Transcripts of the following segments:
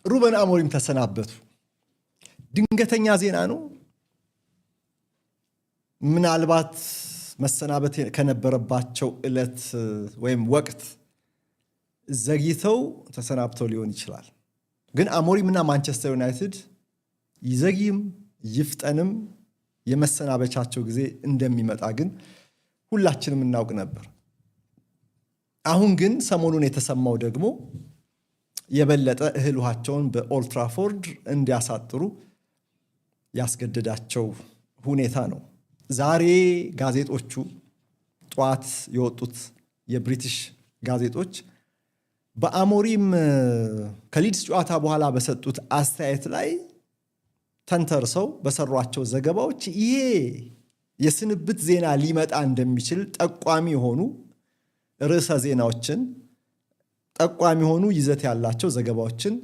ሩበን አሞሪም ተሰናበቱ። ድንገተኛ ዜና ነው። ምናልባት መሰናበት ከነበረባቸው ዕለት ወይም ወቅት ዘግይተው ተሰናብተው ሊሆን ይችላል። ግን አሞሪም እና ማንቸስተር ዩናይትድ ይዘግይም ይፍጠንም የመሰናበቻቸው ጊዜ እንደሚመጣ ግን ሁላችንም እናውቅ ነበር። አሁን ግን ሰሞኑን የተሰማው ደግሞ የበለጠ እህል ውሃቸውን በኦልትራፎርድ እንዲያሳጥሩ ያስገደዳቸው ሁኔታ ነው። ዛሬ ጋዜጦቹ፣ ጠዋት የወጡት የብሪቲሽ ጋዜጦች በአሞሪም ከሊድስ ጨዋታ በኋላ በሰጡት አስተያየት ላይ ተንተርሰው በሰሯቸው ዘገባዎች ይሄ የስንብት ዜና ሊመጣ እንደሚችል ጠቋሚ የሆኑ ርዕሰ ዜናዎችን፣ ጠቋሚ የሆኑ ይዘት ያላቸው ዘገባዎችን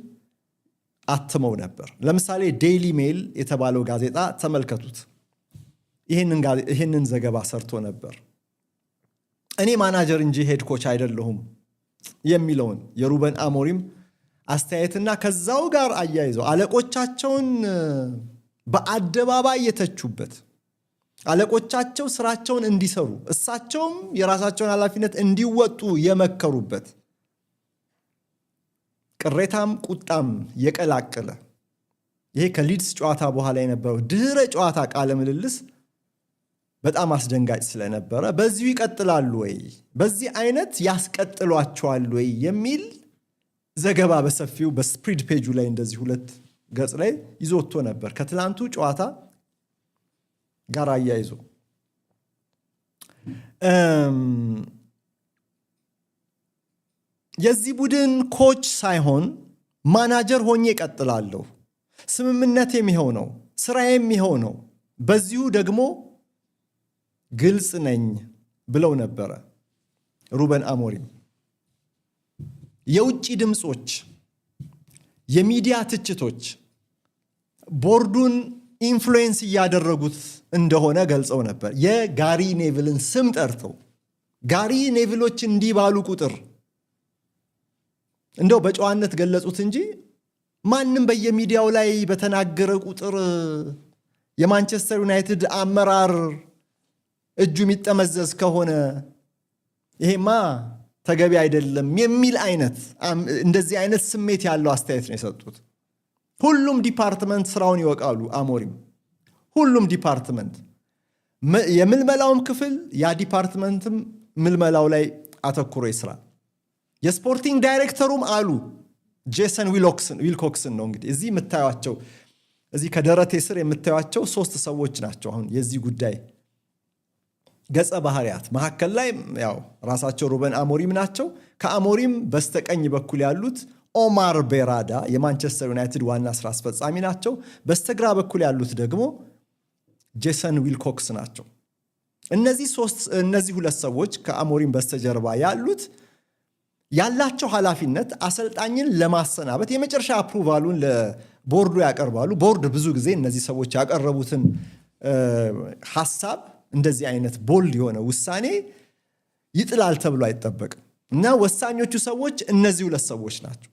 አትመው ነበር። ለምሳሌ ዴይሊ ሜል የተባለው ጋዜጣ ተመልከቱት። ይህንን ዘገባ ሰርቶ ነበር። እኔ ማናጀር እንጂ head coach አይደለሁም የሚለውን የሩበን አሞሪም አስተያየትና ከዛው ጋር አያይዘው አለቆቻቸውን በአደባባይ የተቹበት፣ አለቆቻቸው ስራቸውን እንዲሰሩ እሳቸውም የራሳቸውን ኃላፊነት እንዲወጡ የመከሩበት፣ ቅሬታም ቁጣም የቀላቀለ ይሄ ከሊድስ ጨዋታ በኋላ የነበረው ድህረ ጨዋታ ቃለ ምልልስ በጣም አስደንጋጭ ስለነበረ በዚሁ ይቀጥላሉ ወይ፣ በዚህ አይነት ያስቀጥሏቸዋል ወይ የሚል ዘገባ በሰፊው በ spread page ኡ ላይ እንደዚህ ሁለት ገጽ ላይ ይዞ ወጥቶ ነበር ከትላንቱ ጨዋታ ጋር አያይዞ። የዚህ ቡድን coach ሳይሆን ማናጀር ሆኜ እቀጥላለሁ። ስምምነት የሚሆነው ነው፣ ስራዬም ይኸው ነው። በዚሁ ደግሞ ግልጽ ነኝ ብለው ነበረ ሩበን አሞሪም። የውጭ ድምፆች፣ የሚዲያ ትችቶች ቦርዱን influence እያደረጉት እንደሆነ ገልጸው ነበር። የጋሪ ኔቭልን ስም ጠርተው ጋሪ ኔቭሎች እንዲህ ባሉ ቁጥር፣ እንደው በጨዋነት ገለጹት እንጂ፣ ማንም በየሚዲያው ላይ በተናገረ ቁጥር የማንቸስተር ዩናይትድ አመራር እጁ የሚጠመዘዝ ከሆነ ይሄማ ተገቢ አይደለም የሚል አይነት፣ እንደዚህ አይነት ስሜት ያለው አስተያየት ነው የሰጡት። ሁሉም department ስራውን ይወቅ አሉ አሞሪም። ሁሉም department፣ የምልመላውም ክፍል፣ ያ department ም ምልመላው ላይ አተኩሮ ይስራ። የ sporting ዳይሬክተሩም አሉ ጄሰን ዊልኮክስን ነው። እንግዲህ እዚህ የምታዩቸው፣ እዚህ ከደረቴ ስር የምታዩቸው ሶስት ሰዎች ናቸው። አሁን የዚህ ጉዳይ ገጸ ባህሪያት መካከል ላይ ያው ራሳቸው ሩበን አሞሪም ናቸው። ከአሞሪም በስተቀኝ በኩል ያሉት ኦማር ቤራዳ የማንቸስተር ዩናይትድ ዋና ስራ አስፈጻሚ ናቸው። በስተግራ በኩል ያሉት ደግሞ ጄሰን ዊልኮክስ ናቸው። እነዚህ ሁለት ሰዎች ከአሞሪም በስተጀርባ ያሉት ያላቸው ኃላፊነት አሰልጣኝን ለማሰናበት የመጨረሻ approval ኡን ለቦርዱ ያቀርባሉ። ቦርድ ብዙ ጊዜ እነዚህ ሰዎች ያቀረቡትን ሀሳብ፣ እንደዚህ አይነት bold የሆነ ውሳኔ ይጥላል ተብሎ አይጠበቅም እና ወሳኞቹ ሰዎች እነዚህ ሁለት ሰዎች ናቸው።